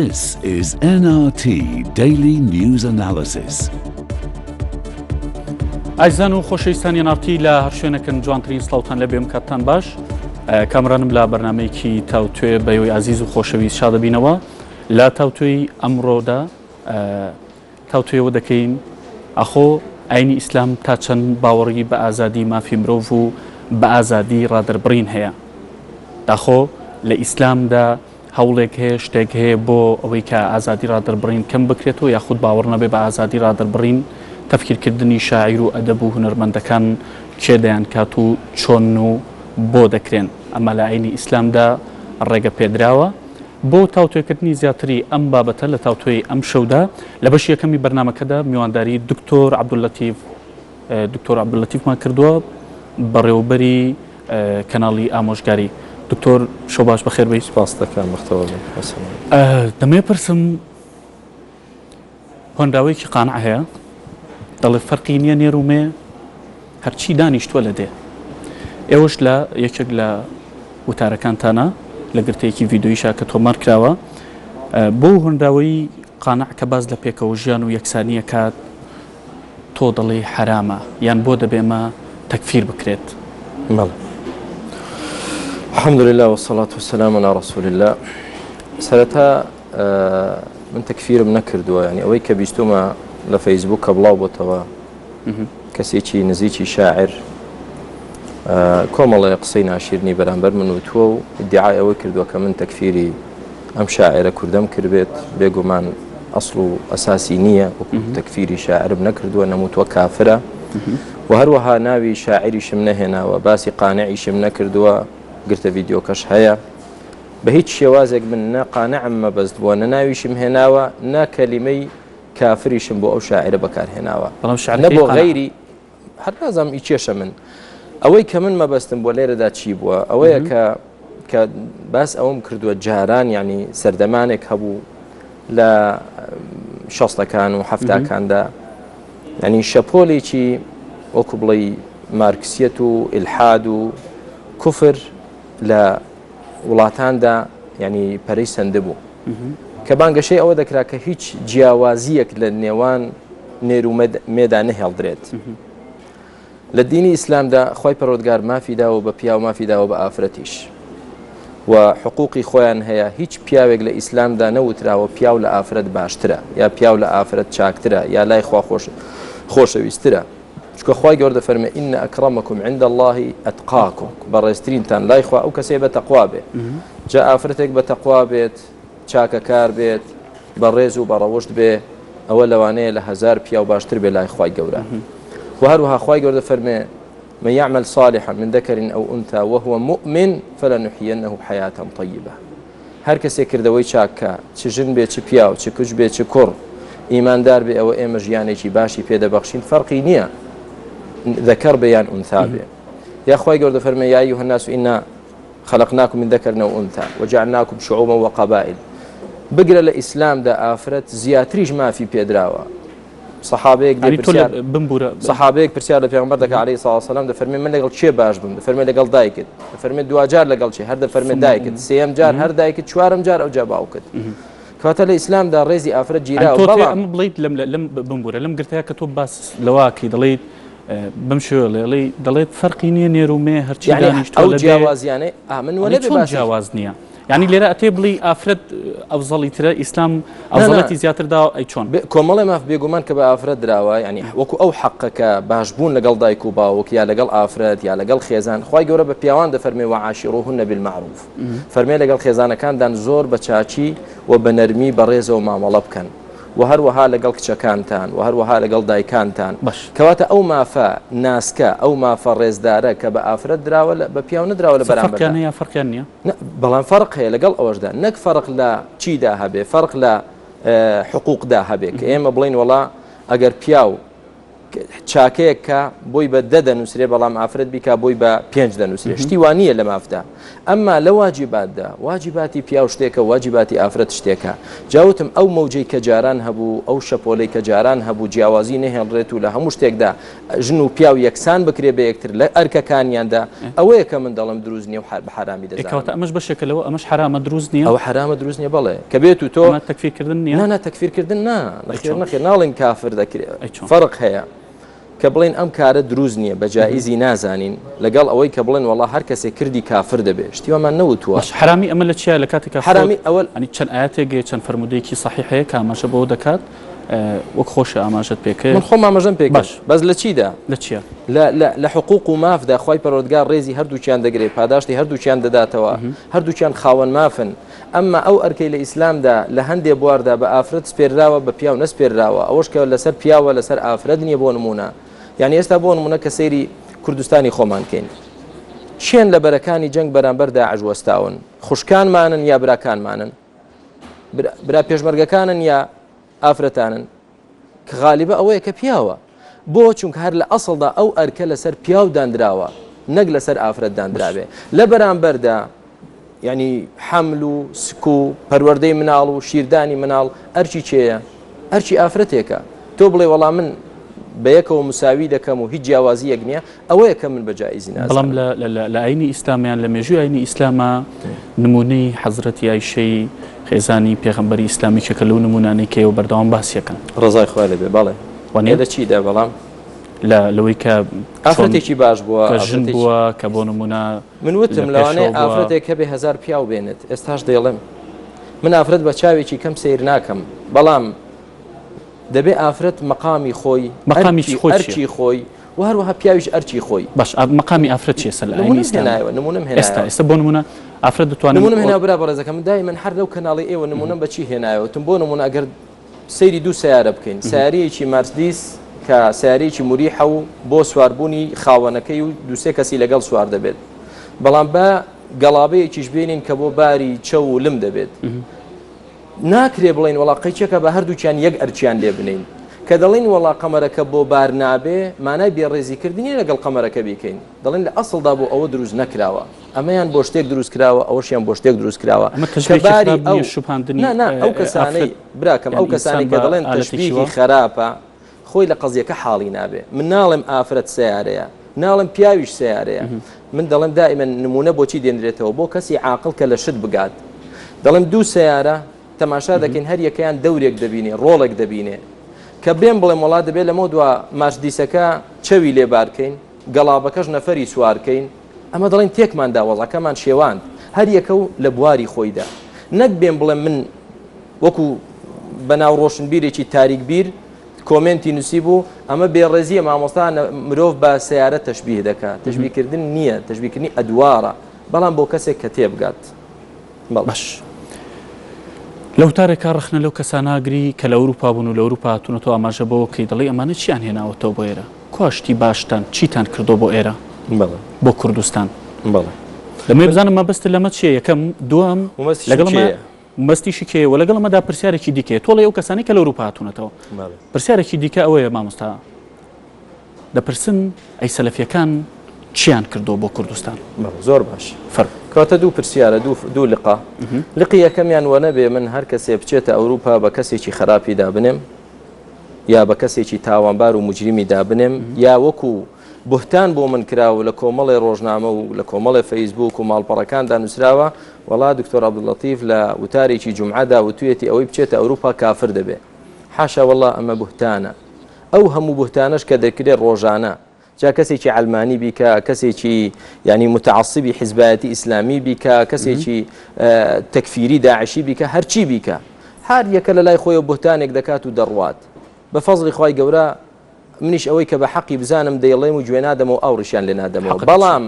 This is NRT Daily News Analysis. ئازیزان و خۆشەویستانی NRT لە هەر شوێنەکەن جوانترین سڵاوتان لە بێم کاتتان باش کامرانم لە بەرنمەیەکی تاوتوێ بەیەوەی ئازیز و خۆشەویست شادەبینەوە لە تاوتوێی ئەمڕۆدا تاوتوێ دەکەین ئاخۆ ئاینی ئیسلام تا چەند باوەڕی بە ئازادی مافی مرۆڤ و بە ئازادی ڕادەربڕین هەیە؟ داخۆ لە ئیسلامدا هەوڵێک هەیە شتێک هەیە بۆ ئەوەی کە ئازادی ڕادەربڕین کەم بکرێتەوە یاخود باوەڕ نەبێ بە ئازادی ڕادەربڕین تەفکیرکردنی شاعیر و ئەدەب و هونەرمەندەکان کێ دەیانکات و چۆن و بۆ دەکرێن ئەمە لە ئاینی ئیسلامدا ڕێگە پێدراوە؟ بۆ تاوتوێکردنی زیاتری ئەم بابەتە لە تاوتوێی ئەمشەودا لە بەشی یەکەمی بەرنامەکەدا میوانداری دکتۆر عەبدوللەتیف دکتۆر عەبدوللەتیفمان کردووە بەڕێوەبەری کەناڵی ئامۆژگاری. دکتۆر شەو باش بەخێر بێی. سپاست دەکەم بەختەوەر بم. السلام. دەمەوێت پرسم هۆنراوەیەکی قانع هەیە دەڵێ فەرقی نییە نێر و مێ هەرچی دانیشتووە لە دێ. ئێوەش لە یەکێک لە وتارەکانتانا لە گرتەیەکی ڤیدۆییشا کە تۆمار کراوە بۆ هۆنراوەی قانع کە باس لە پێکەوە ژیان و یەکسانی ئەکات تۆ دەڵێی حەرامە یان بۆ دەبێ ئەمە تەکفیر بکرێت؟ بەڵێ. الحمد لله والصلاة والسلام على رسول الله سەرەتا من تەکفیرم نەکردووە ینی ئەوەی کە بیستومە لە فەیسبوک کە بڵاو بۆتەوە کەسێکی نزیکی شاعر کۆمەڵێ قسەی ناشیرنی بەرامبەر من وتووە و ئیدعای ئەوەی کردووە کە من تەکفیری ئەم شاعرە کوردەم کردبێت بێگومان ئەسڵ و ئەساسی نییە وەکو تەکفیری شاعرم نەکردووە نەموتووە کافرە و هەروەها ناوی شاعریشم نەهێناوە باسی قانعیشم نەکردووە گرتە ڤیدیۆکەش هەیە بە هیچ شێوازێک من نە قانعم مەبەست بووە نە ناویشم هێناوە نە کەلیمەی کافریشم بۆ ئەو شاعرە بەکارهێناوە بەڵام نە شعرەکەی بۆ قانع غەیری هەر نازانم ئی کێشە من ئەوەی کە من مەبەستم بۆ لێرەدا چی بووە ئەوەیە کە کە باس ئەوم کردووە جاران ینی سەردەمانێک هەبوو لە شەستەکان و هەفتاکاندا ینی شەپۆلێکی وەکو بڵێ مارکسیەت و ئیلحاد و کوفر لە وڵاتاندا ینی پەرەی سندبوو کە بانگەشەی ئەوە دەکرا کە هیچ جیاوازیەک لە نێوان نێر و مێدا نەهێڵدرێت. لە دینی ئیسلامدا خی پەرۆدگار مافی داوە بە پیاو مافی داوە بە ئافرەتیش و حقوقی خۆیان هەیە هیچ پیاوێک لە ئیسلامدا نەوتراوە پیاو لە ئافرەت باشترە یا پیاو لە ئافرەت چاکترە یا لای خوا خۆش خۆشەویسترە چونکە خوای گەورە دەفەرمێ ان اکرمکم عند اللە اتقاکم بەڕێزترینتان لای خوا ئەو کەسەیە بە تەقوا بێ جا ئافرەتێک بە تەقوا بێت چاکەکار بێت بە ڕێز و بە ڕەوشت بێ ئەوە لەوانەیە لە هەزار پیاو باشتر بێ لای خوای گەورە و هەروەها خوای گەورە دەفەرمێ من يعمل صالحا من ذكر أو أنثى وهو مؤمن فلنحيينه حياة طيبة هەر کەسێک کردەوەی چاک کا، چ ژن بێ چ پیاو، چ کچ بێ چ کوڕ، ئیماندار بێ ئەوە ئێمە ژیانێکی باشی پێ دەبەخشین فەرقی نییە ذەکەر بێ یان ئونثا بێ. یا خوای گەورە دەفەرمێ یا أيها الناس إنا خلقناكم من ذكر وأنثى وجعلناكم شعوبا وقبائل بگرە لە ئیسلامدا ئافرەت زیاتریش مافی پێدراوە صحابەیەک دێ پرسیار بمبورە صحابەیەک پرسیار لە پێغەمبەر دەکات عەلەیهی سڵاو وسلام دەفەرمێ من لەگەڵ کێ باش بم دەفەرمێ لەگەڵ دایکت دەفەرمێ دواجار لەگەڵ چێ هەر دەفەرمێ دایکت سێیەم جار هەر دایکت چوارەم جار ئەوجا باوکت کەواتە لە ئیسلامدا ڕێزی ئافرەت گیراوە تۆ بەڵام ئەمە بڵیت لەم لەم بمبورە لەم گرتەیە کە تۆ باس لەواکەی دەڵێیت بەم شێوە ڵێ دەڵێت فەرقی نییە نێر و مێ هەرچی یعنی دانیشتووە ئەو لە دێ جیاوازیانەی ئا من وە ئەڵێ نەبێ چۆن باسی جیاواز نییە یعنی لێرە ئەتێ بڵی ئافرەت ئەفزەڵی ترە ئیسلام نا نا ئەفزەڵەتی زیاتر داوە ئەی چۆن؟ کۆمەڵێ ماف بێگومان کە بە ئافرەت دراوە یعنی وەکو ئەو حەقە کە باشبوون لەگەڵ دایک و باوک یا لەگەڵ ئافرەت یا لەگەڵ خێزان خوای گەورە بە پیاوان دەفەرمێ وعاشروهن بالمعروف فەرمێ لەگەڵ خێزانەکاندان زۆر بە چاکی و بە نەرمی بەڕێزەوە مامەڵە بکەن و هەروەها لەگەڵ کچەکانتان و هەروەها لەگەڵ دایکانتان باش. کەواتە ئەو مافە ناسکە ئەو مافە ڕێزدارە کە بە ئافرەت دراوە بە پیاو نەدراوە لە فەرقیان بەرامبەردا هەیە فەرقیان نییە؟ نا بەڵام فەرق هەیە لەگەڵ ئەوەشدا نەک فەرق لە چیدا هەبێ فەرق لە حقوقدا هەبێ کە ئێمە بڵین وڵا ئەگەر پیاو چاکەیەک کە بۆی بە دە دەنووسرێ بەڵام ئافرەت بیکا بۆی بە پێنج دەنووسرێ شتی وا نییە لە مافدا ئەمما لە واجباتدا واجباتی پیاو شتێکە واجباتی ئافرەت شتێکە جاوتم ئەو مەوجەی کە جاران هەبوو ئەو شەپۆلەی کە جاران هەبوو جیاوازی نەهێڵرێت و لە هەموو شتێکدا ژن و پیاو یەکسان بکرێ بە یەکتر لە ئەرکەکانیاندا ئەوەیە کە من دەڵێم دروست نییە و بە حەرامی دەزانم. کەواتە ئەمەش بەشێکە لەوە ئەمەش حەرامە دروست نییە؟ ئەوە حەرامە دروست نییە بەڵێ کە بێت و تۆ ئەمە تەکفیرکردن نییە؟ نا نا تەکفیرکردن نا نەخێر نەخێر ناڵێن کافر دەکرێ فەرق هەیە کە بڵێن ئەم کارە دروست نییە بە جائیزی نازانین لەگەڵ ئەوەی کە بڵێن وەڵا هەر کەسێک کردی کافر دەبێ شتی وامان نەوتووە. باش حەرامی ئەمە لە چیایە لە کاتێکا خۆت حەرامی ئەوە یانی چەند ئایەتێک هەیە چەند فەرموودەیەکی سەحیح هەیە کە ئاماژە بەوە دەکات وەک خۆشە ئاماژەت پێ کرد. من خۆم ئاماژەم پێ کرد باش بەس لە چیدا؟ لە چیا؟ لە لە لە حقوق و مافدا خوای پەروەردگار ڕێزی هەردووکیان دەگرێ پاداشتی هەردووکیان دەداتەوە هەردووکیان خاوەن مافن ئەمما ئەو ئەرکەی لە ئیسلامدا لە هەندێ بواردا بە ئافرەت سپێرراوە بە پیاو نەسپێرراوە ئەوەش کە لەسەر پیاوە لەسەر ئافرەت نییە بۆ نموونە یعنی ئێستا بۆ نموونە کە سەیری کوردستانی خۆمان کەین چێن لە بەرەکانی جەنگ بەرامبەر داعش وەستاون خوشکانمانن یا براکانمانن برا پێشمەرگەکانن یا ئافرەتانن کە غالیبە ئەوەیە کە پیاوە بۆ چونکە هەر لە ئەسڵدا ئەو ئەرکە لەسەر پیاو دانراوە نەک لەسەر ئافرەت دانرابێ لە بەرامبەردا یعنی حەمل و سک و پەروەردەی مناڵ و شیردانی مناڵ ئەرکی کێیە ئەرکی ئافرەتێکە تۆ بڵێ وەڵام من بە یەکەوە مساوی دەکەم و هیچ جیاوازیەک نییە ئەوەیە کە من بە جائیزی نازانم. بەڵام لە ئاینی ئیسلام یان لە مێژووی ئاینی ئیسلاما نموونەی حەزرەتی ئایشەی خێزانی پێغەمبەری ئیسلام یەکێکە لەو نموونانەی کە ئێوە بەردەوام باسی ئەکەن. ڕەزای خوای لێ بێ بەڵێ. وانیە؟ لە چیدا بەڵام؟ لە لەوەی کە ئافرەتێکی باش بووە، کە ژن بووە، کە بۆ نموونە من وتم لەوانەیە ئافرەتێک هەبێ هەزار پیاو بێنێت، ئێستاش دەیڵێم من ئافرەت بە چاوێکی کەم سەیر ناکەم، بەڵام دەبێ ئافرەت مەقامی خۆی، مەقامی خۆی ئەرکی خۆی و هەروەها پیاویش ئەرکی خۆی. باش مەقامی ئافرەت چیە سەر لە ئاینی نمونەم ئیسلامی؟ هێنایەوە نمونەم ئێستا هێنایەوە ئێستا بۆ نمونە ئافرەت دەتوانن نمونەم هێناوە برا بەڕێزەکەم من دایمەن هەر لەو کەناڵی ئێوە نمونەم بە چی هێنایەوە وتم بۆ نمونە ئەگەر سەیری دوو سەیارە بکەین سەیارەیەکی مارسدیس کە سەیارەیەکی موریحە و بۆ سواربوونی خاوەنەکەی و دوو سێ کەسی لەگەڵ سوار دەبێت بەڵام بە گەڵابەیەکیش بێنین کە بۆ باری چەو و لم دەبێت ناکرێ بڵێین وەڵا قەیچەکە بە هەردووکیان یەک ئەرکیان لێ بنێین. کە دەڵێین وەڵا قەمەرەکە بۆ بار نابێ، مانای بێڕێزی کردن نییە لەگەڵ قەمەرەکە بیکەین. دەڵێن لە ئەسڵدا بۆ ئەوە دروست نەکراوە. ئەمەیان بۆ شتێک دروست کراوە، ئەوەشیان بۆ شتێک دروست کراوە. ئەمە کە تەشبیهێکی باری خراپ ئەو نییە شوبهاندنی نا نا ئەو کەسانەی ئافرەت براکەم یان ئەو ئینسان کەسانەی کە بە دەڵێن ئالەتێکی تەشبیهی وا؟ خەراپە خۆی لە قەزیەکە حاڵی نابێ. من ناڵێم ئافرەت سەیارەیە، ناڵێم پیاویش سەیارەیە. من دەڵێم دائیمەن نموونە بۆچی دێنرێتەوە؟ بۆ کەسی عاقڵ کە لە شت بگات. دەڵێم دوو سەیارە تەماشا دەکەین هەر یەکەیان دەورێک دەبینێ، ڕۆڵێک دەبینێ. کە بێم بڵێم وەڵا دەبێ لەمەو دوا مارسدیسەکە چەوی لێ بارکەین، گەڵابەکەش نەفەری سوارکەین، ئەمە دەڵێین تێکمان دا، وەزعەکەمان شێواند. هەر یەکە و لە بواری خۆیدا. نەک بێم بڵێم من وەکو بەناو ڕۆشنبیرێکی تاریک بیر کۆمێنتی نووسیبوو ئەمە بێڕێزیە مامۆستا مرۆڤ بە سیارە تەشبیه دەکا تەشبیهکردن نییە تەشبیهکردنی ئەدوارە بەڵام بۆ کەسێک کە تێبگات باش لە وتارێکا ڕەخنە لەو کەسانە ئەگری کە لە ئەوروپا بوون و لە ئەوروپا هاتوونەتەوە ئاماژە بەوە کەی دەڵێی ئەمانە چیان هێناوەتەوە بۆ ئێرە کوا شتی باشتان چیتان کردووە بۆ ئێرە بۆ کوردستان دەمەوێت بزانم مەبەستت لەمە چییە یەکەم دووەم لەگەڵ مەبەستیشی کێیە و لەگەڵ ئەمەدا پرسیارێکی دیکەیە تۆ ئەڵێی ئەو کەسانەی کە لە ئەوروپا هاتوونەتەوە پرسیارێکی دیکە ئەوەیە مامۆستا دەپرسن ئەی سەلەفیەکان چیان کردووە بۆ کوردستان؟ زۆر باش فەرموو. کەواتە دوو پرسیارە دوو لقە لقی یەکەمیان وەنەبێ من هەر کەسێ بچێتە ئەوروپا بە کەسێکی خراپی دابنێم یا بە کەسێکی تاوانبار و مجریمی دابنێم یا وەکو بوهتان بۆ من کرا و لە کۆمەڵێ ڕۆژنامە و لە کۆمەڵێ فەیسبوک و ماڵپەڕەکاندا نووسراوە وەڵا دکتۆر عەبدوللەتیف لە وتارێکی جومعەدا وتویەتی ئەوەی بچێتە ئەوروپا کافر دەبێ حاشا وەڵا ئەمە بوهتانە ئەو هەموو بوهتانەش کە دەکرێ ڕۆژانە جا کەسێکی عەلمانی بیکا کەسێکی یعنی متعصبی حزبایەتی ئیسلامی بیکا کەسێکی تەکفیری داعشی بیکا هەرچی بیکا هەر یەکە لە لای خۆیەوە بوهتانێک دەکات و دەڕوات بە فەزڵی خوای گەورە منیش ئەوەی کە بە حەقی بزانم دەیڵێم و گوێ نادەمەوە ئاوڕیشیان لێ نادەمەوە بەڵام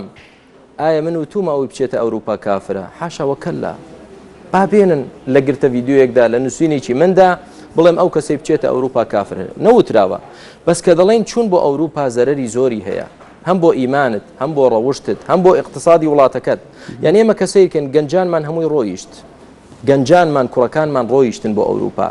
ئایا من وتومە ئەوی بچێتە ئەوروپا کافرە حاشا وکلا با بێنن لە گرتە ڤیدیۆیەکدا لە نووسینێکی مندا بڵێم ئەو کەسەی بچێتە ئەوروپا کافرە نەوتراوە بەس کە دەڵێن چوون بۆ ئەوروپا زەرەری زۆری هەیە هەم بۆ ئیمانت هەم بۆ ڕەوشتت هەم بۆ ئیقتسادی وڵاتەکەت یعنی ئێمە کە سەیرکەن گەنجانمان هەمووی ڕۆیشت گەنجانمان کوڕەکانمان ڕۆیشتن بۆ ئەوروپا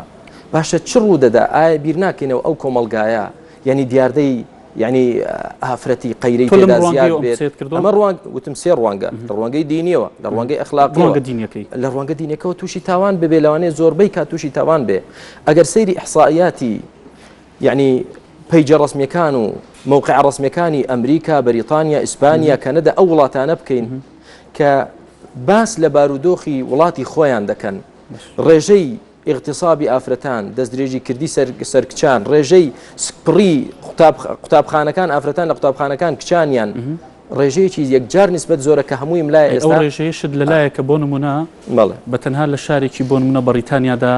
باشە چ ڕوو دەدا ئایا بیر ناکەینەوە ئەو کۆمەڵگایە؟ یعنی دیاردەی یعنی ئافرەتی قەیرەی تێدا زیاد بێت. ئەمە ڕوانگ وتم سێ ڕوانگە لە ڕوانگەی دینیەوە لە ڕوانگەی ئەخلاقیەوە دینەکەی لە ڕوانگە دینەکەەوە تووشی تاوان ببێ لەوانەیە زۆربەی کات تووشی تاوان بێ ئەگەر سەیری ئیحسائیاتی یعنی پەیجە ڕسمیەکان و موقع ڕسمیەکانی ئەمریکا بەریتانیا ئیسپانیا کەنەدا ئەو وڵاتانە بکەین کە باس لە بارودۆخی وڵاتی خۆیان دەکەن ڕێژەی ئیغتیسابی ئافرەتان، دەستدرێژی کردی سەر سەر کچان، ڕێژەی سکپڕی قوتاب قوتابخانەکان ئافرەتان لە قوتابخانەکان کچانیان ڕێژەیەکی یەکجار نیسبەت زۆرە کە هەموویم لایە ئەو ئێستا ڕێژەیەشت لەلایە کە بۆ نمونە بەڵێ. بە تەنها لە شارێکی بۆ نمونە بەڕیتانیادا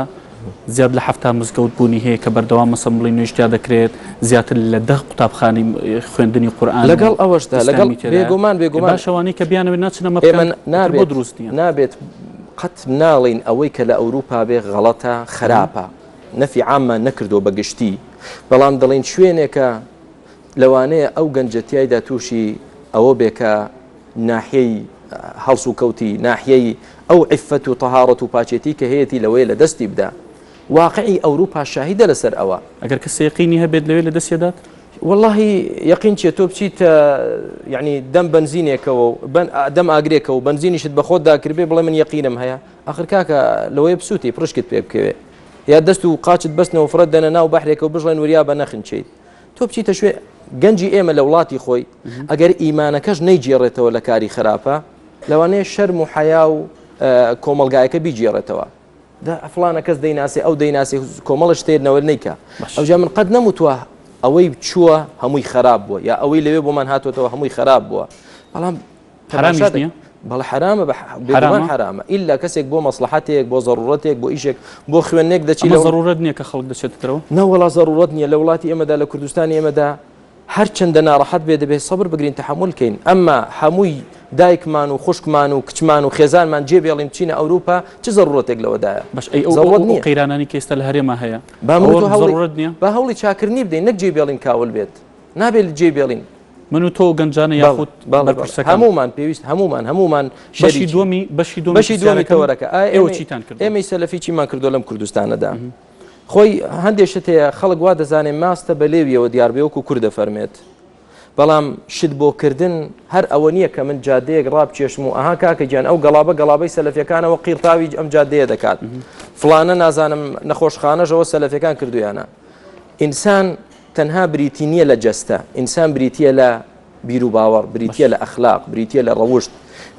زیاد لە 70 مزگەوت بوونی هەیە کە بەردەوام مەسەن بڵێی نوێژ تیا دەکرێت زیاتر لە دە قوتابخانەی خوێندنی قورئان و لەگەڵ ئەوەشدا لەگەڵ ئیسلامی تێدایە بێگومان بێگومان باشە ئەوانەی کە بیانەوێت ناچنە ئێمە مەبکەن ئیتر بۆ نابێت دروست نییە نابێت قەت ناڵێین ئەوەی کە لە ئەوروپا بێ غەڵەتە خراپە نەفی عاممان نەکردووە بە گشتی بەڵام دەڵێین شوێنێکە لەوانەیە ئەو گەنجە تیایدا تووشی ئەوە بێ کە ناحیەی هەڵسوکەوتی ناحیەی ئەو عیفەت و تەهارەت و پاچێتی کە هەیەتی لەوەیە لە دەستی بدا واقعی ئەوروپا شاهیدە لەسەر ئەوە. ئەگەر کەسێ یەقینی هەبێت لەوێ لە دەستی دات؟ وەڵاهی یەقین چیە تۆ بچیتە یعنی دەم بەنزینێکەوە و بەن دەم ئاگرێکەوە و بەنزینیشت بە خۆتدا کردبێ بڵێ من یەقینم هەیە ئاخر کاکە لەوەیە بسووتی پرشکت پێ بکەوێ یا دەست و قاچت بەستنەوە فڕێت دەنە ناو بەحرێکە و بژڵێن وریا بە نەخنچیت تۆ بچیتە شوێ گەنجی ئێمە لە وڵاتی خۆی ئەگەر ئیمانەکەش نەیگێڕێتەوە لە کاری خراپە لەوانەیە شەرم و حەیا و کۆمەڵگایەکە بیگێڕێتەوە دا فڵانە کەس دەیناسێ ئەو دەیناسێ کۆمەڵە شتێت نەوە نیکە ئەوجا من قەت نەموتوە ئەوەی چووە هەمووی خراپ بووە یا ئەوەی لەوێ بۆمان هاتوێتەوە هەمووی خراپ بووە بەڵام حرامیش نییە؟ بەڵێ حرامە بە بێگومان حرامە ئیلا کەسێک بۆ مەسلحەتێک بۆ زەڕورەتێک بۆ ئیشێک بۆ خوێندنێک دەچی لە زەڕورەت نییە کە خەڵک دەچێتە دەرەوە نەوەڵا زەڕورەت نییە لە وڵاتی ئێمەدا لە کوردستانی ئێمەدا هەرچەندە ناڕەحەت بێ دەبێ سەبر بگرین تەحەمول کەین ئەمما هەمووی دایکمان و خوشکمان و کچمان و خێزانمان جێ بێڵین بچینە ئەوروپا چ زەڕورەتێک لەوەدایە باش ئەی ئەو زەڕورەت ئەو نییە قەیرانانی کە ئێستا لە هەرێما هەیە با من و ئەوە تۆ هەوڵی زەڕورەت نییە با هەوڵی چاکردنی بدەین نەک جێ بێڵین کاول بێت نابێت جێ بێڵین من و تۆ و گەنجانە بەڵێ یاخود بەڵێ بەڵێ بەرپرسەکان هەموومان پێویست هەموومان هەموومان بەشی شەریکین دووەمی بەشی دووەمی بەشی دووەمی پرسیارەکەم تەوەرەکە ئایا ئێوە ئێمەی چیتان کردووە ئێمەی سەلەفی چیمان کردووە لەم کوردستانەدا خۆی هەندێ شت هەیە خەڵک وا دەزانێ ماستە بە لێویەوە دیار بێ وەکو کورد دەفەرمێت بەڵام شت بۆ کردن هەر ئەوە نییە کە من جادەیەک ڕابکێشم و ئەها کاکە گیان ئەو گەڵابە گەڵابەی سەلەفیەکانەوە قیرتاوی ئەم جادەیە دەکات فڵانە نازانم نەخۆشخانەشەوە سەلەفیەکان کردویانە ئینسان تەنها بریتی نییە لە جەستە ئینسان بریتە لە بیر و باوەڕ بریتە لە ئەخلاق بریتە لە ڕەوشت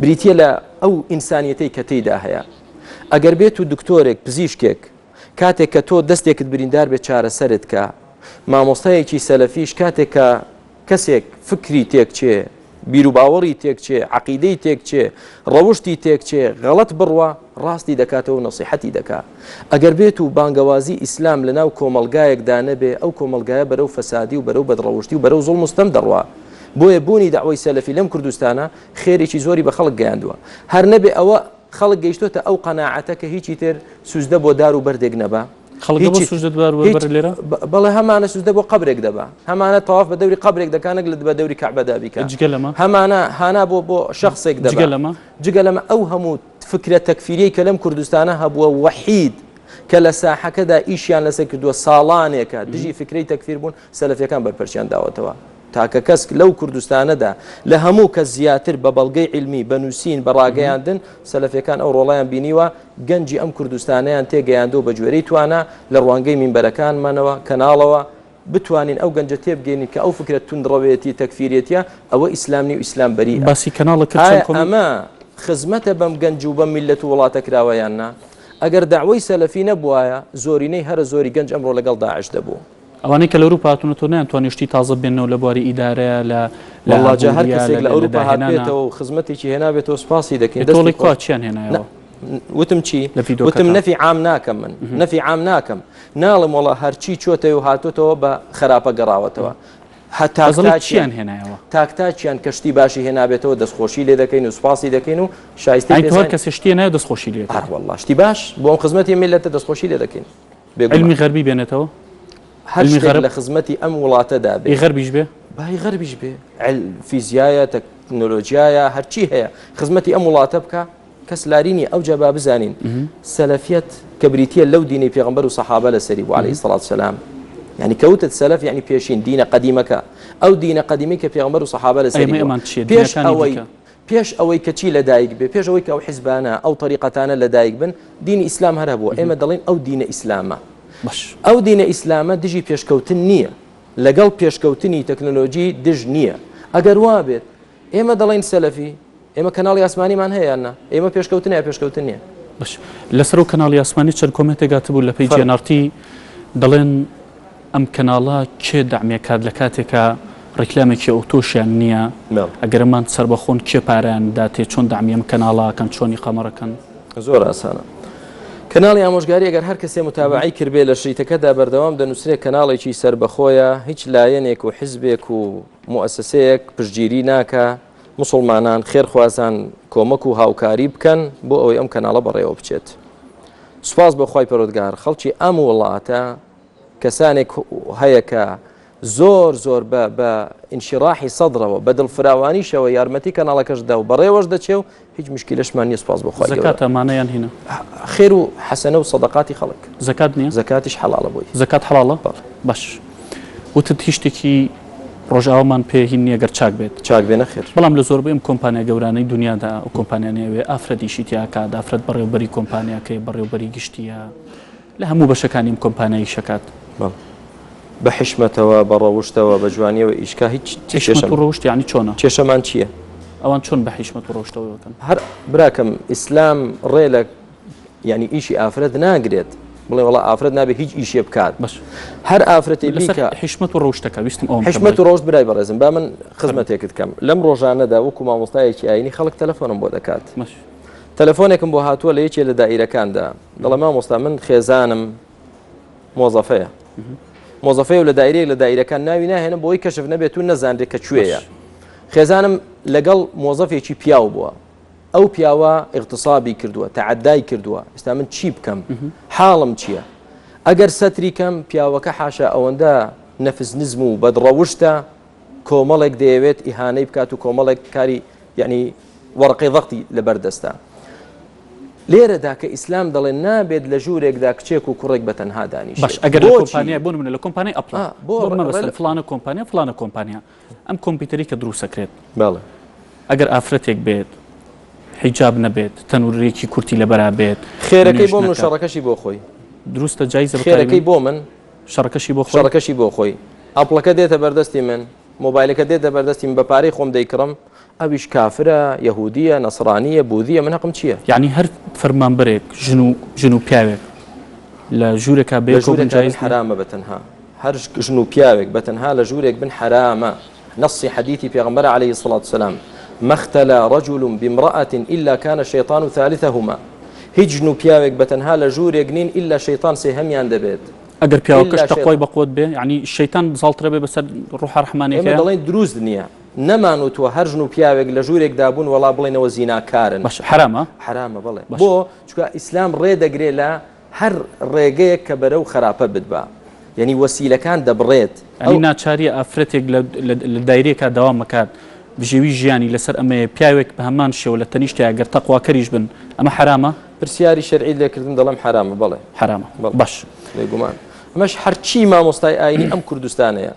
بریتە لە ئەو ئینسانیەتەی کە تێیدا هەیە ئەگەر بێت و دکتۆرێک پزیشکێک کاتێک کە تۆ دەستێکت بریندار بێت چارەسەرت کە، مامۆستایەکی سەلەفیش کاتێک کە کەسێک فکری تێکچێ، بیروباوەڕی تێکچێ، عەقیدەی تێکچێ، ڕەوشتی تێکچێ، غەڵەت بڕوا، ڕاستی دەکاتەوە و نەسیحەتی دەکا. ئەگەر بێت و بانگەوازی ئیسلام لەناو کۆمەڵگایەکدا نەبێ، ئەو کۆمەڵگایە بەرەو فەسادی و بەرەو بەدڕەوشتی و بەرەو زوڵم و ستەم دەڕوا. بۆیە بوونی دەعوەی سەلەفی لەم کوردستانە خێرێکی زۆری بە خەڵک گەیاندووە. هەر نەبێ ئەوە خەڵک گەیشتۆتە ئەو قەناعەتە کە هیچی تر سوجدە بۆ دار و بەردێک نەبا. خەڵک دەبۆ سوجدە دار و بەرد لێرە؟ بەڵێ هەمانە سوجدە بۆ قەبرێک دەبا، هەمانە تەواف بە دەوری قەبرێک دەکا نەک بە دەوری کەعبەدا بیکا. جگە لەمە؟ هەمانە هانا بۆ بۆ شەخسێک دەبا. جگە لەمە؟ جگە لەمە ئەو هەموو فکرە تەکفیریەی کە لەم کوردستانە هەبووە وەحید کە لە ساحەکەدا ئیشیان لەسەر کردووە ساڵانێکە دژی فکرەی تەکفیر بوون سەلەفیەکان بەرپەرچیان داوەتەوە. تاکە کەس لەو کوردستانەدا لە هەموو کەس زیاتر بە بەڵگەی عیلمی، بە نووسین، بە ڕاگەیاندن، سەلەفیەکان ئەو ڕۆڵەیان بینیوە، گەنجی ئەم کوردستانەیان تێگەیاندووە بە گوێرەی توانا، لە ڕوانگەی مینبەرەکانمانەوە، کەناڵەوە، بتوانین ئەو گەنجە تێبگەینین کە ئەو فکرە توندڕەوێتی، تەکفیرێتیە، ئەوە ئیسلام نیە و ئیسلام بەریئە. باسی کەناڵە کرد چەند ئایا کۆمێنت؟ ئەمە خزمەتە بەم گەنج و بەم میللەت و وڵاتە کراوە یان نا؟ ئەگەر دەعوەی سەلەفی نەبوایە، زۆرینەی هەرە زۆری گەنج ئەمڕۆ لەگەڵ داعش دەبوو. ئەوانەی کە لە ئەوروپا هاتوونەتەوە نەیانتوانی شتی تازە بێننەوە لە بواری ئیدارەیە لە لە وەڵا جا هەر ئابووریە کەسێک لە لە لە ئەوروپا داهێنانە هاتبێتەوە و خزمەتێکی هێنابێتەوە سوپاسی دەکەین ئێ تۆ دەستی ئەڵێی کوا خۆش چیان نا هێنایەوە وتم چی لە وتم ڤیدۆکەتا نەفی عام ناکەم من نەفی عام ناکەم ناڵێم وەڵا هەرچی چۆتەوە و هاتۆتەوە بە خراپە گەڕاوەتەوە هە تاک بەس ئەڵێی تاکیان چیان هێنایەوە تاک تاکیان کە شتی باشی هێنابێتەوە دەستخۆشی لێ دەکەین و سوپاسی دەکەین و شایستەی ئەی تۆ هەر پێزانین کەسێ شتی هێنایەوە دەستخۆشی لێ ئەرە دەکەی وەڵا شتی باش بۆ ئەم خزمەتی میللەتە دەستخۆشی لێ دەکەین بێگومان. عیلمی غەربی بێنێتەوە؟ هەر عیلمی شتێک غەرب؟ لە خزمەتی ئەم وڵاتەدا بێ. ئی غەربیش بێ؟ با ئی غەربیش بێ. عیل فیزیایە، تەکنۆلۆجیایە، هەرچی هەیە خزمەتی ئەم وڵاتە بکا، کەس لاری نییە. ئەوجا با بزانین سەلەفیەت کە بریتییە لەو دینەی پێغەمبەر و سەحابە لەسەری بوو عەلەیهی سەڵات و سەلام. یعنی کەوتت سەلەف یعنی پێشین دینە قەدیمەکە ئەو دینە قەدیمی کە پێغەمبەر و سەحابە لەسەری پێش ئەوەی پێش ئەوەی کە چی لەدایک بێ پێش ئەوەی کە ئەو حیزبانە ئەو تەریقەتانە لەدایک بن دینی ئیسلام هەر هەبووە ئێمە دەڵێین ئەو دینە ئیسلامە ئەو دینە ئیسلامە دژی پێشکەوتن نییە لەگەڵ پێشکەوتنی تەکنۆلۆژی دژ نییە ئەگەر وا بێت ئێمە دەڵێین سەلەفی ئێمە کەناڵی ئاسمانیمان هەیە یان نا ئێمە پێشکەوتنە یا پێشکەوتن نییە باش لەسەر ئەو کەناڵی ئاسمانی چەند comment ێک هاتبوو لە page NRT دەڵێن ئەم کەناڵە کێ دەعمی ئەکات لە کاتێکا ڕیکلامێکی ئەوتۆشیان نییە ئەگەر ئەمان سەربەخۆن کێ پارەیان داتێ چۆن دەعمی ئەم کەناڵە ئەکەن چۆن ئیقامەڕەکەن؟ زۆر ئاسانە. کەناڵی ئامۆژگاری ئەگەر هەر کەسێ متابعەی کردبێ لە شریتەکەدا بەردەوام دەنووسرێ کەناڵێکی سەربەخۆیە هیچ لایەنێک و حزبێک و موئەسەسەیەک پشتگیری ناکا موسڵمانان خێرخوازان کۆمەک و هاوکاری بکەن بۆ ئەوەی ئەم کەناڵە بەڕێوە بچێت سوپاس بۆ خوای پەرۆدگار خەڵکی ئەم وڵاتە کەسانێک هەیە کە زۆر زۆر بە بە ئینشیراحی سەدرەوە بە دڵفراوانیشەوە یارمەتی کەناڵەکەش دا و بەڕێوەش دەچێ و هیچ مشکیلەشمان نییە سوپاس بۆ خوای گەورە. زەکاتە ئەمانە یان هینە؟ خێر و حەسەنە و سەدەقاتی خەڵک. زەکات نییە؟ زەکاتیش حەڵاڵە بۆی. زەکات حەڵاڵە؟ بەڵێ. باش وتت هیچ شتێکی ڕۆژئاوامان پێ هین نییە گەر چاک بێت. چاک بێ نەخێر. بەڵام لە زۆربەی ئەم کۆمپانیا گەورانەی دونیادا ئەو کۆمپانیانەی ئەوێ ئافرەت ئیشی تیا ئەکات ئافرەت بەڕێوبەری کۆمپانیاکەیە بەڕێوبەری گشتییە لە هەموو بەشەکانی ئەم کۆمپانیا ئیش ئەکات. بەڵێ. بە حیشمەتەوە، بە ڕەوشتەوە، بە جوانیەوە ئیش کا هیچ حیشمەت و ڕەوشت یانی چۆنە؟ کێشەمان چییە؟ ئەوان چۆن بە حیشمەت و ڕەوشتەوە ئەکەن؟ هەر براکەم ئیسلام ڕێ لە یعنی ئیشی ئافرەت ناگرێت بڵێ وڵا ئافرەت نابێ هیچ ئیشێ بکات بەس هەر ئافرەتی بیکە حیشمەت و ڕەوشتەکە ویستم ئەوم حیشمەت و ڕەوشت برای بەڕێزم با من خزمەتێکت کەم لەم ڕۆژانەدا وەکو مامۆستایەکی ئاینی خەڵک تەلەفۆنم بۆ دەکات تەلەفۆنێکم بۆ هاتووە لە یەکێ لە دائیرەکاندا دەڵێ مامۆستا من خێزانم مۆزەفەیە مۆزەفەیە و لە دایرەیەک لە دایرەکان ناوی ناهێنم بۆی کەشف نەبێت و نەزانرێت کە کوێیە خێزانم لەگەڵ مۆزەفێکی پیاو بووە ئەو پیاوە اغتصابی کردووە تەعەدای کردووە ئێستا من چی بکەم حاڵم چییە ئەگەر سەتری کەم پیاوەکە حاشا ئەوەندە نەفس نزم و بەدڕەوشتە کۆمەڵێک دەیەوێت ئیهانەی بکات و کۆمەڵێک کاری یعنی وەڕقی ضغطی لەبەر دەستە لێرەدا کە ئیسلام دەڵێ نابێت لە ژوورێکدا کچێک و کوڕێک بە تەنها دانیشێت باش ئەگەر لە کۆمپانیای بۆ نمونە لە کۆمپانیای ئەپڵ بۆ مەبەستم فڵانە کۆمپانیا فڵانە کۆمپانیا ئەم کۆمپیوتەری کە دروستەکرێت بەڵێ ئەگەر ئافرەتێک بێت حیجاب نەبێت تەنورێکی کورتی لەبەرا بێت خێرەکەی بۆ من و شەڕەکەشی بۆ خۆی دروستە جایزە خێرەکەی بۆ من شەڕەکەشی بۆ خۆی شەڕەکەشی بۆ خۆی ئەپڵەکە دێتە بەردەستی من مۆبایلەکە دێتە بەردەستی من بە پارەی خۆم دەیکڕم ئەویش کافرە، یەهودیە، نەسڕانیە، بوذیە، من هەقم چیە؟ یەعنی هەر فەرمانبەرێک ژن و ژن و پیاوێک لە ژوورێکا لە بەیەکەوە بن ژوورێکا بن جایز نیە؟ حەرامە بە تەنها هەر ژن و پیاوێک بە تەنها لە ژوورێک بن حەرامە نەصی حەدیثی پێغەمبەرە علیە الصلوة والسلام ما اختلا رجل بامرأة الا كان الشیطان ثالثهما هیچ ژن و پیاوێک بە تەنها لە ژوورێک نین ئیلا شەیتان سێهەمیان دەبێت ئەگەر پیاوەکەش ئیلا تەقوای شەیطان بەقوەت بێ یەعنی شەیتان زاڵترە بێ بەسەر ڕوحە ئێمە ڕەحمانیەکەیا؟ دەڵێین دروست نییە نەمانوتووە هەر ژن و پیاوێک لە ژوورێکدا بوون وەڵا بڵێنەوە زیناکارن. باشە حەرامە؟ حەرامە بەڵێ. باشە. بۆ؟ چونکە ئیسلام ڕێ دەگرێ لە هەر ڕێگەیەک کە بەرەو خەراپە بتبا. یەنی وەسیلەکان دەبڕێت. یانی ئەو. ناچاریە ئافرەتێک لە لە دایرەیەکا دەوام ئەکات بژێوی ژیانی لەسەر ئەمەیە پیاوێک بە هەمان شێوە لە تەنیشتیا گەر تەقواکەریش بن ئەمە حەرامە؟ پرسیاری شەرعیت لێ کردم دەڵێم حەرامە بەڵێ. حەرامە بەڵێ. باش. بێگومان. ئەمەش هەرچی مامۆستای ئاینی ئەم کوردستانەیە.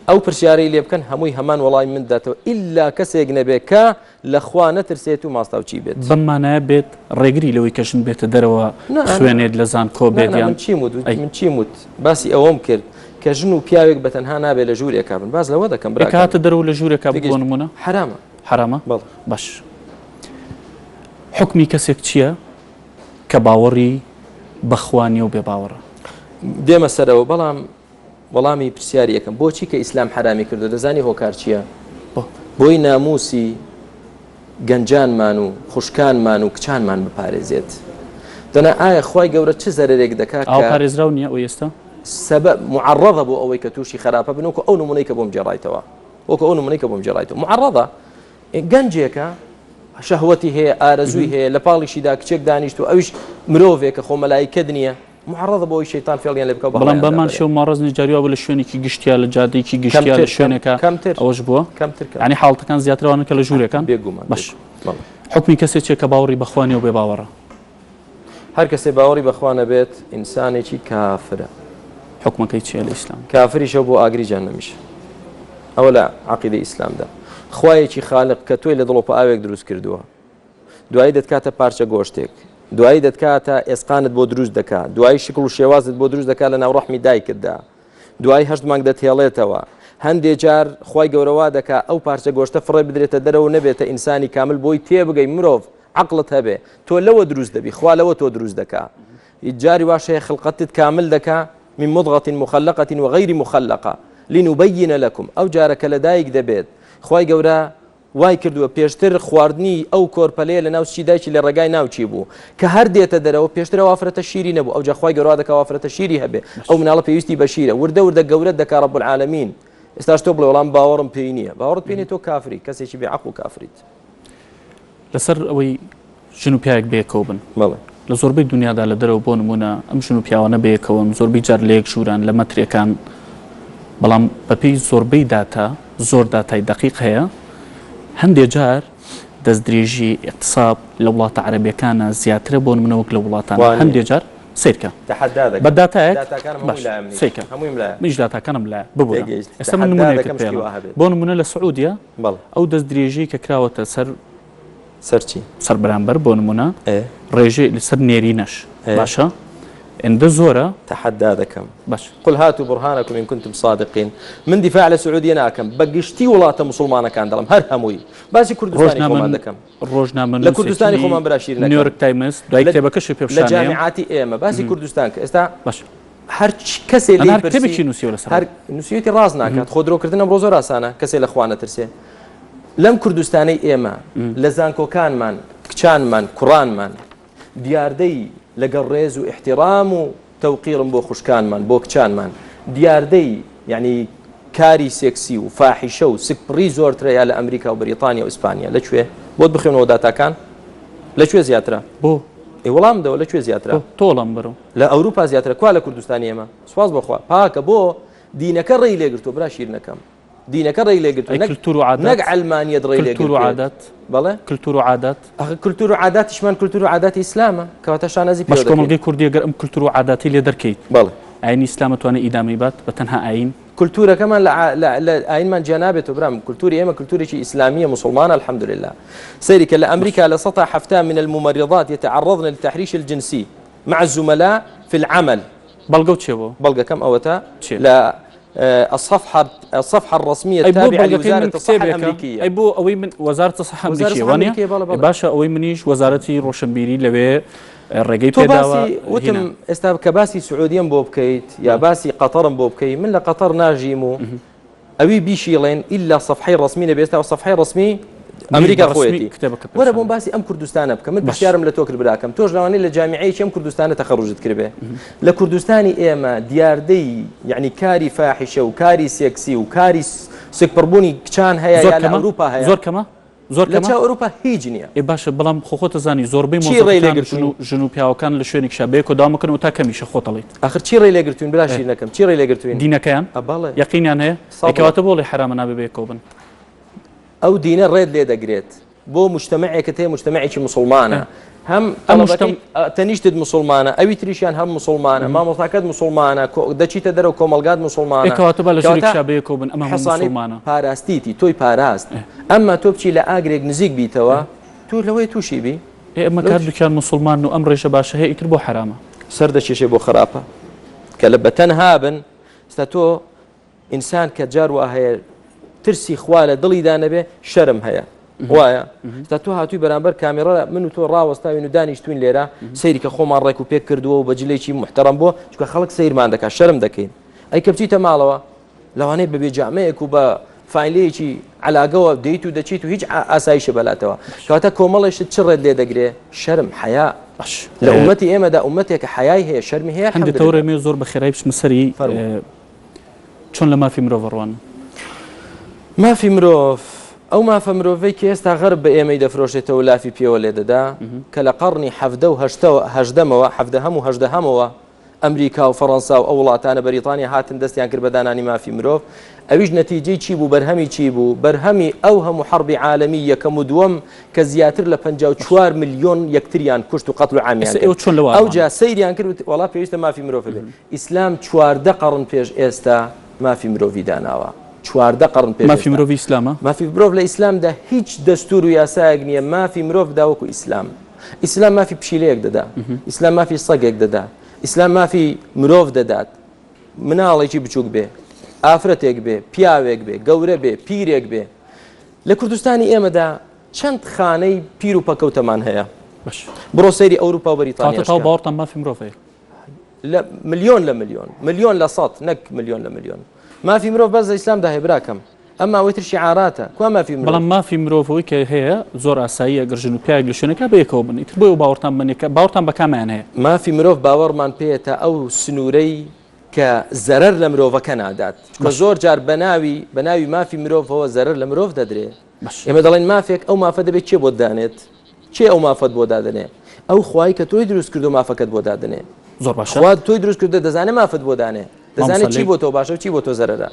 ئەو پرسیارەی لێ بکەن هەمووی هەمان وەڵامی من داتەوە ئیلا کەسێک نەبێت کە لە خوا نەترسێت و ماستاوچی بێت. بەم مانایە بێت ڕێگری لەوەی کە ژن بێتە دەرەوە بخوێنێت لە زانکۆ بێت یان من چیم وت من چیم وت باسی ئەوەم کرد کە ژن و پیاوێک بە تەنها نابێت لە ژوورێکا بن باس لەوە دەکەم براکەم. کە هاتە دەرەوە لە ژوورێکا بوو بۆ نموونە؟ حەرامە. حەرامە؟ بەڵێ. باش حوکمی کەسێک چییە کە باوەڕی بە خوا نییە و بێ باوەڕە؟ دێمە سەرەوە بەڵام وەڵامی پرسیاری یەکەم بۆچی کە ئیسلام حەرامی کردو دەزانی هۆکار چییە؟ بۆی ناموسی گەنجانمان و خوشکانمان و کچانمان بپارێزێت دەنا ئایا خوای گەورە چ زەرەرێک دەکات ئاو پارێزراو نییە ئەو ئێستا سەبەب معڕضە بۆ ئەوەی کە تووشی خراپە بن وەکو ئەو نمونەی کە بۆم گێڕایتەوە وەکو ئەو نمونەی کە بۆم گێڕایتەوە معڕضە گەنجێکە شەهوەتی هەیە ئارەزووی هەیە لە پاڵیشیدا کچێک دانیشت و ئەویش مرۆڤێکە خۆ مەلایکەت نییە معڕضە بۆ ئەوەی شەیتان فێڵیان لێ بکا و بەڵام بەهەڵەیان بەمان دابەرێ. شێوە معڕض نیە جاری وابوو لە شوێنێکی گشتیا لە جادەیەکی گشتیا کەمتر لە شوێنێکا کەمتر ئەوەش بووە کەمتر کەم یانی حاڵەتەکان زیاتر ئەوانەن کە لە ژوورێکان بێگومان باش بێگومان بەڵێ. حوکمی کەسێک چیە کە باوەڕی بە خوا نیە و بێ باوەڕە؟ هەر کەسێ باوەڕی بە خوا نەبێت ئینسانێکی کافرە. حوکمەکەی چییە لە ئیسلام؟ کافریشە و بۆ ئاگری جەهەنەمیشە. ئەوە لە عەقیدەی ئیسلامدا. خوایەکی خالق کە تۆی لە دڵۆپە ئاوێک دروست کردووە. دوایی دەتکاتە پارچە گۆشتێک. دوایی دەتکاتە ئێسقانت بۆ دروست دەکا. دوایی شکڵ و شێوازت بۆ دروست دەکا لە ناو ڕەحمی دایکتدا. دوای هەشت مانگ دەتهێڵێتەوە. هەندێ جار خوای گەورە وا دەکا ئەو پارچە گۆشتە فڕێ بدرێتە دەرەوە و نەبێتە ئینسانی کامل بۆی تێبگەی مرۆڤ عەقڵت هەبێ تۆ لەوە دروست دەبی خوا لەوە تۆ دروست دەکا جاری واش هەیە خلقەتت کامل دەکا من مضغة مخلقة وغير مخلقة لنبين لكم ئەو جارە کە لەدایک دەبێت خوای گەورە وای کردووە پێشتر خواردنی ئەو کۆرپەلەیە لە ناو سکی دایکی لە ڕێگای ناوکی بوو کە هەر دێتە دەرەوە پێشتر ئەو ئافرەتە شیری نەبوو ئەوجا خوای گەورە وا دەکا ئەو ئافرەتە شیری هەبێ ئەو مناڵە پێویستی بە شیرە وردە وردە گەورەت دەکا رب العالمین ئێستاش تۆ بڵێ وەڵام باوەڕم پێی نییە باوەڕت پێ نییە تۆ کافری کەسێکی بێ عەقڵ و کافریت. لەسەر ئەوەی ژن و پیاوێک بەیەکەوە بن. بەڵێ. لە زۆربەی دونیادا لە دەرەوە بۆ نموونە ئەم ژن و پیاوانە بەیەکەوەن زۆربەی جار لە یەک ژووران لە مەترێکان بەڵام بەپێی زۆربەی داتا زۆر داتای دەقیق هەیە هەندێ جار دەستدرێژی ئیقتساب لە وڵاتە عەرەبیەکانە زیاترە بۆ نمونە وەک لە وڵاتان هەندێ جار سەیرکە تەحەدا دەکەم بە داتایەک داتاکانم باش هەمووی لایە منیش سەیرکە هەموویم لایە منیش داتاکانم لایە ببورە تێگەیشت ئێستا من تەحەدا نمونەیەکت دەکەم پێ شتی ئەڵێم وا هەبێت بۆ نمونە لە سعودیە بەڵێ ئەو دەستدرێژیەی کە کراوەتە سەر سەر چی؟ سەر بەرامبەر بۆ نمونە ئێ. ڕێژەی لەسەر نێرینەش ئێ. باشە ئێندە زۆرە. تەحەدا دەکەم. باش. قل هاتوا برهانکم ان کنتم صادقین من دیفاع لە سعودیە ناکەم بە گشتی وڵاتە موسڵمانەکان دەڵێم هەر هەمووی باسی کوردستانی خۆمان دەکەم لە کوردستانی خۆمان برا شیرینەکەم نیویۆرک تایمز دوای کتێبەکەشی پێ لە پیشانەیەم. جامیعاتی ئێمە باسی کوردستان کە ئێستا باش. هەر کەسێ ئەنا لێی هەر کتێبێکی پرسی نووسیوە لەسەر هەر نووسیویەتی ڕاست ناکات خۆ درۆکردن ئەمڕۆ زۆر ئاسانە کەسێ لە خوا نەترسێ لەم کوردستانەی ئێمە لە زانکۆکانمان کچانمان کوڕانمان دیاردەی لەگەڵ ڕێز و ئیحتیڕام و تەوقیڕم بۆ خوشکانمان بۆ کچانمان دیاردەی یعنی کاری سێکسی و فاحیشە و سکپڕی زۆرترە یا لە ئەمریکا و بەریتانیا و ئیسپانیا لە کوێ بۆت بخوێنەوە داتاکان لە کوێ زیاترە بۆ ئێ وەڵام دەوە لە کوێ زیاترە تۆ وەڵام بەرەوە لە ئەوروپا زیاترە کوا لە کوردستانی ئێمە سواز بۆخوا پاکە بۆ دینەکە ڕێی لێگرتووە برا شیرنەکەم دینەکە ڕێی لێگرتووە ئەی نەک کلتور و عادات نەک عەلمانیەت ڕێی کلتور و لێگرتوێت عادات بەڵێ کلتور و عادات ئەخ کلتور و عاداتیشمان کلتور و عاداتی ئیسلامە کەواتە شانازی باش پێوە دەکەین کۆمەڵگەی کوردی گەر ئەم کلتور و عاداتی لێ دەرکەیت بەڵێ ئاینی ئیسلام ئەتوانێ ئیدامەی بات بە تەنها ئاین؟ کلتورەکەمان لە لە لە ئاینمان جیا نابێتەوە برام کلتوری ئێمە کلتورێکی ئیسلامیە موسڵمانە الحمدلله سەیری کە لە ئەمریکا 70% من الممرضات يتعرضن للتحريش الجنسي مع الزملاء في العمل بەڵگەو چێ بۆ؟ بەڵگەکەم ئەوەتە چیە؟ لە الصفحة الصفحة الرسمية ئەی بۆ التابعة بەڵگەکەی من لوزارة الصحة کتێبێکە الأمريكية ئەی بۆ ئەوەی من وەزارەتە سەحە وەزارەت ئەمریکیە الصحة وانە الأمريكية بەڵێ بەڵێ باشە ئەوەی منیش وەزارەتی ڕۆشنبیری لەوێ ڕێگەی تۆ پێداوە باسی وتم هینا ئێستا کە باسی سعودیەم بۆ بکەیت یا باسی قەتەرم بۆ بکەی من لە قەتەر ناژیم و ئەوی بیشیڵێن ئیلا سەفحەی ڕەسمی نەبێ ئێستا سەفحەی ڕەسمی ئەمریکا خۆیەتی وەرە بۆم باسی ئەم کوردستانە بکە من پرسیارم لە تۆ کرد براکەم تۆش لەوانەیە لە جامیعەیەکی ئەم کوردستانە تەخەڕوجت کردبێ لە کوردستانی ئێمە دیاردەی یعنی کاری فاحیشە و کاری سێکسی و کاری سکپڕبوونی کچان هەیە یا لە ئەوروپا هەیە زۆر کەمە زۆر لە چاو ئەوروپا هیچ نییە. ئێ باشە بەڵام خۆ خۆت ئەزانی زۆربەی چی ڕێی لێ مۆزەفەکان ژن گرتووین؟ و ژن و پیاوەکان لە شوێنێکیشا بەیەکەوە داوام ئەکەن و تا کەمیشە خۆت ئەڵێیت. ئاخر چی ڕێی لێ گرتووین برا شیرنەکەم چی ڕێی لێ گرتووین؟ دینەکەیان؟ ئە بەڵێ. یەقینیان هەیە؟ ئەی سەبڵە. کەواتە بۆ ئەڵێی حەرامە نابێ بەیەکەوە بن؟ ئەو دینە ڕێت لێ دەگرێت بۆ مجتەمەعێکت هەیە مجتەمەعێکی موسڵمانە هەم ئەم تەڵەبەکەی مجتەم تەنیشتت موسڵمانە ئەوی تریشیان هەم موسڵمانە مامۆستاکەت موسڵمانە دەچیتە دەرەوە کۆمەڵگات ئێ موسڵمانە کەواتە با لە کەواتە ژوورێکیشا بەیەکەوە بن ئەمە هەموو حەسانەی موسڵمانە. پاراستیتی تۆی پاراست ئەمما تۆ بچی لە ئاگرێک نزیک بیتەوە تۆ لەوەیە تووشی بی ئێ ئەمە کە هەردووکیان موسڵمانن و ئەم ڕێژە باشە هەیە ئیتر بۆ حەرامە؟ سەر دەکێشێ بۆ خراپە کە لە بەتەنها بن ئێستا تۆ ئینسان کە جار وا هەیە ترسی خوا لە دڵیدا نەبێ شەرم هەیە وایە تا تۆ هاتووی بەرامبەر کامێرا من و تۆ ڕاوەستاوین و دانیشتوین لێرە سەیری کە خۆمان ڕێک و پێک کردووە و بە جلێکی محتەرم بووە چونکە خەڵک سەیرمان دەکات شەرم دەکەین ئەی کە بچیتە ماڵەوە لەوانەیە بە بێجامەیەک و بە فایلەیەکی علاگەوە دێیت و دەچیت و هیچ ئاسایشە بەلاتەوە کەواتە کۆمەڵێشت چ ڕێت لێ دەگرێ شەرم حەیا باش لە ئومەتی ئێمەدا ئومەتێکە حەیای هەیە شەرمی هەیە هەندێک الحمدلله تەورێمێ زۆر بە خێرایی بچمە سەری فەرموو. چۆن لە مافی مرۆڤ ئەڕوانن؟ مافی مرۆڤ، ئەو مافە مرۆڤەی کە ئێستا غەرب بە ئێمەی دەفرۆشێتەوە و لافی پێوە لێ دەدا، کە لە قەڕنی حەڤدە و هەشتەوە، هەژدەمەوە، حەڤدەهەم و هەژدەهەمەوە ئەمریکا و فەڕەنسا و ئەو وڵاتانە بەریتانیا هاتن دەستیان کرد بە دانانی مافی مرۆڤ ئەویش نەتیجەی چی بوو بەرهەمی چی بوو بەرهەمی ئەو هەموو حەڕبی عالەمی یەکەم و دووەم کە زیاتر لە 54 ملیۆن یەکتریان کوشت و قەتل و عامیان ئێستا ئێوە کرد چۆن لەوە ئەوجا ئەڕوانن؟ سەیریان کرد وت وەڵا پێویستە مافی مرۆڤ هەبێ ئیسلام 14 قەڕن پێش ئێستا مافی مرۆڤی داناوە 14 قەڕن پێش مافی ئێستا مرۆڤی ئیسلامە؟ مافی مرۆڤ لە ئیسلامدا هیچ دەستور و یاسایەک نییە مافی مرۆڤ بدا وەکو ئیسلام ئیسلام مافی پشیلەیەک دەدا ئیسلام مافی سەگێک دەدا ئیسلام مافی مرۆڤ دەدات مناڵێکی بچووک بێ ئافرەتێک بێ پیاوێک بێ گەورە بێ پیرێک بێ لە کوردستانی ئێمەدا چەند خانەی پیر و پەکەوتەمان هەیە باش بڕۆ سەیری ئەوروپا و کەواتە بەریتانیاش تاو کە باوەڕتان مافی مرۆڤ هەیە لە ملیۆن لە ملیۆن ملیۆن لە سەد نەک ملیۆن لە ملیۆن مافی مرۆڤ بەس لە ئیسلامدا هەیە براکەم ئەمما ئەوەی تر شیعاراتە کوا مافی مرۆڤ؟ بەڵام مافی مرۆڤ ئەوەی کە هەیە زۆر ئاساییە گەر ژن و پیاوێک لە شوێنێکا بەیەکەوە بن ئیتر بۆیە باوەڕتان بە نیە باوەڕتان بە کامیان هەیە؟ مافی مرۆڤ باوەڕمان پێیە تا ئەو سنوورەی کە زەرەر لە مرۆڤەکە نادات چونکە باش. زۆر جار بە ناوی بە ناوی مافی مرۆڤەوە زەرەر لە مرۆڤ دەدرێ باش. ئێمە دەڵێین مافێک ئەو مافە دەبێت کێ بۆت دانێت؟ کێ ئەو مافەت بۆ دادەنێ؟ ئەو خوای کە تۆی دروست کردو مافەکەت بۆ دادەنێ. زۆر باشە. خوا تۆی دروست کردو دەزانێ مافت بۆ دانێ. دەزانێ مامۆستا چی لێ. بۆ تۆ باشە و چی بۆ تۆ زەرەرە.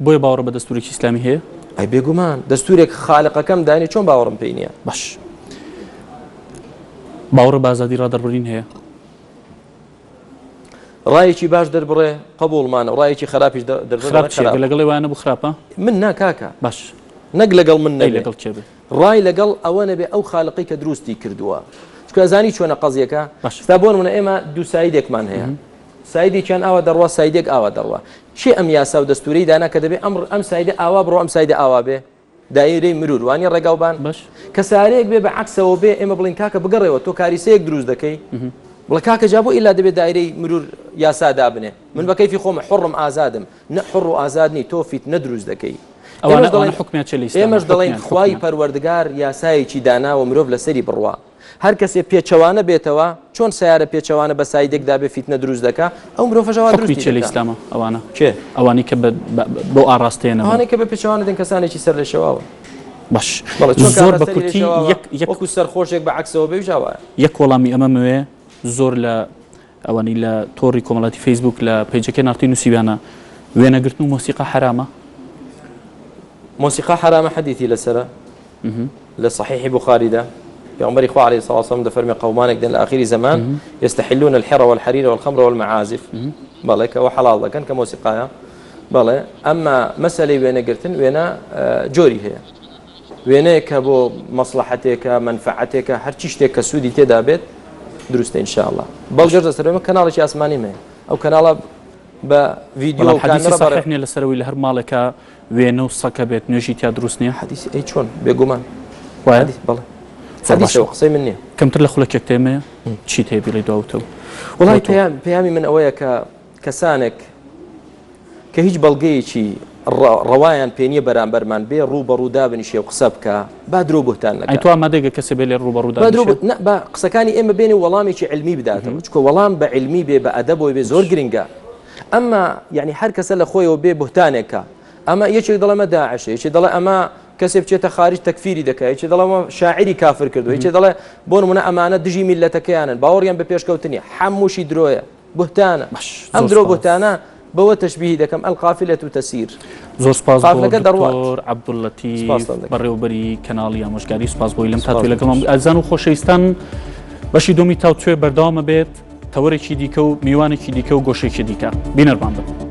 بۆیە باوەڕ بە دەستورێکی ئیسلامی هەیە؟ ئەی بێگومان دەستورێک خالقەکەم دانێ چۆن باوەڕم پێی نییە؟ باش. باوەڕ بە ئازادی ڕادەربڕین هەیە؟ ڕایەکی باش دەربڕێ قبوڵمانە و ڕایەکی خراپیش دەربڕێ خراپ چییە؟ خراپە. گەر لەگەڵ ئێوەیان نەبوو خراپە؟ من نا کاکە. باش. نەک لەگەڵ من ئەی نەبێ. لەگەڵ کێ بێ؟ ڕای لەگەڵ ئەوە نەبێ ئەو خالقەی کە دروستی کردووە چونکە ئەزانی چۆنە قەزیەکە باش. ستا بۆ نمونە ئێمە دوو سایدێکمان هەیە سایدێکیان ئاوا دەڕوا سایدێک ئاوا دەڕوا کێ ئەم یاسا و دەستورەی دانا کە دەبێ ئەم ئەم سایدە ئاوا بڕۆ ئەم سایدە ئاوا بێ دایرەی مرور وانە ڕێگاوبان باش. کە سارەیەک بێ بە عەکسەوە بێ ئێمە بڵین کاکە بگەڕێەوە تۆ کاریسەیەک دروست دەکەی بڵێ کاکە جا بۆ ئیلا دەبێ دایرەی مرور یاسا دابنێ من بە کەیفی خۆم حوڕم ئازادم نە حوڕ و ئازاد نی تۆ فیتنە دروست دەکەی. ئەوانە ئەوانە حوکمیان چیە لە ئیسلاما؟ ئێمەش دەڵێین حوکمیان خوای حوکمیان. پەروەردگار یاسایەکی داناوە مرۆڤ لەسەری بڕوا هەر کەسێ پێچەوانە بێتەوە چۆن سەیارە پێچەوانە بە سایدێکدا بێ فیتنە دروست دەکا ئەو مرۆڤەش ئەوا حوکمی دروستی چیە لە دەکا. ئیسلاما ئەوانە؟ کێ؟ ئەوانەی کە بە بە بەو ئاڕاستەیە نەبن. ئەوانەی کە بە پێچەوانە دێن کەسانێکی سەرلێشێواون. باش بەڵێ چۆن زۆر کابرا بە سەری کورتی لێشێواوە یەک یەک وەکو سەرخۆشێک بە عەکسەوە بێ ئەویش ئاوایە. یەک وەڵامی ئەمەمەوێ زۆر لە ئەوانەی لە تۆڕی کۆمەڵاتی فەیسبووک لە پەیجەکەی نارتی نووسیویانە وێنەگرتن و مۆسیقا حەرامە؟ مۆسیقا حەرامە حەدیثی لەسەرە لە صحیحی بخاریدا پێغەمبەری خوا علیه الصلاة والسلام دەفەرمێ قەومانێک دێن لە ئاخیری زەمان يستحلون الحر والحرير والخمر والمعازف بەڵێ کە ئەوە حەڵاڵ دەکەن کە مۆسیقایە بەڵێ ئەمما مەسەلەی وێنەگرتن وێنە جۆری هەیە وێنەیەک کە بۆ مەسڵەحەتێکە، مەنفەعەتێکە، هەرچی شتێک کە سوودی تێدا بێت دروستە ان شاء اللە. بەڵگەش لەسەر ئێمە کەناڵێکی ئاسمانیم هەیە، ئەو کەناڵە بە ڤیدیۆ بەڵام و حەدیسی کامێرا بەڕێ سەحیح نییە لەسەرەوەی لە هەر ماڵێکا وێنە و سەکە بێت نوێژی تیا دروست نییە؟ حەدیسی ئەی چۆن بێگومان وایە؟ حەدیث بەڵێ زۆر حەدیثەوە باشە. قسەی من نییە. کەمتر لە خولەکێک تێمەیە چیت هەیە بیڵێی دوا وتە و وەڵای بۆ تۆ؟ پەیام پەیامی من ئەوەیە کە کەسانێک کە هیچ بەڵگەیەکی ڕەوایان پێ نییە بەرامبەرمان بێ ڕوو بە ڕوو دابنیشێ و قسە بکا با درۆ بوهتان ئەی نەکا. تۆ ئامادەی گەر کەسێ بێ لێرە ڕوو بە ڕوو با درۆ دابنیشێ؟ نا با قسەکانی ئێمە بێنێ و وەڵامێکی عیلمی بداتەوە چونکە وەڵام بە عیلمی بێ بە ئەدەبەوە بێ زۆر گرنگە ئەمما یعنی هەر کەسە لە خۆیەوە بێ بوهتانێک کا ئەمە یەکێک دەڵێ ئەمە داعشە یەکێ دەڵێ ئەمە کەسێ بچێتە خارج تەکفیری دەکا یەکێ دەڵێ ئەمە شاعری کافر کردووە یەکێ دەڵێ بۆ نمونە ئەمانە دژی میللەتەکەیانن باوەڕیان بە پێشکەوتن نییە حەمووشی درۆیە بوهتانە باش ئەم زۆر درۆ سپاس. بوهتانە بەوە تەشبیهی دەکەم القافلە تسیر زۆر سپاس بۆ قافلەکە دەڕوات. دکتۆر عەبدوللەتیف سپاستان دەکەم. بەڕێوەبەری کەناڵی ئامۆژگاری سپاس بۆی لەم سپاس تاتوێ بۆ لەگەڵمان تۆش. بووی. ئازیزان و خۆشەویستان بەشی دووەمی تاوتوێ بەردەوامە بێت تەوەرێکی دیکە و میوانێکی دیکە و گۆشێکی دیکە بینەرمان بن.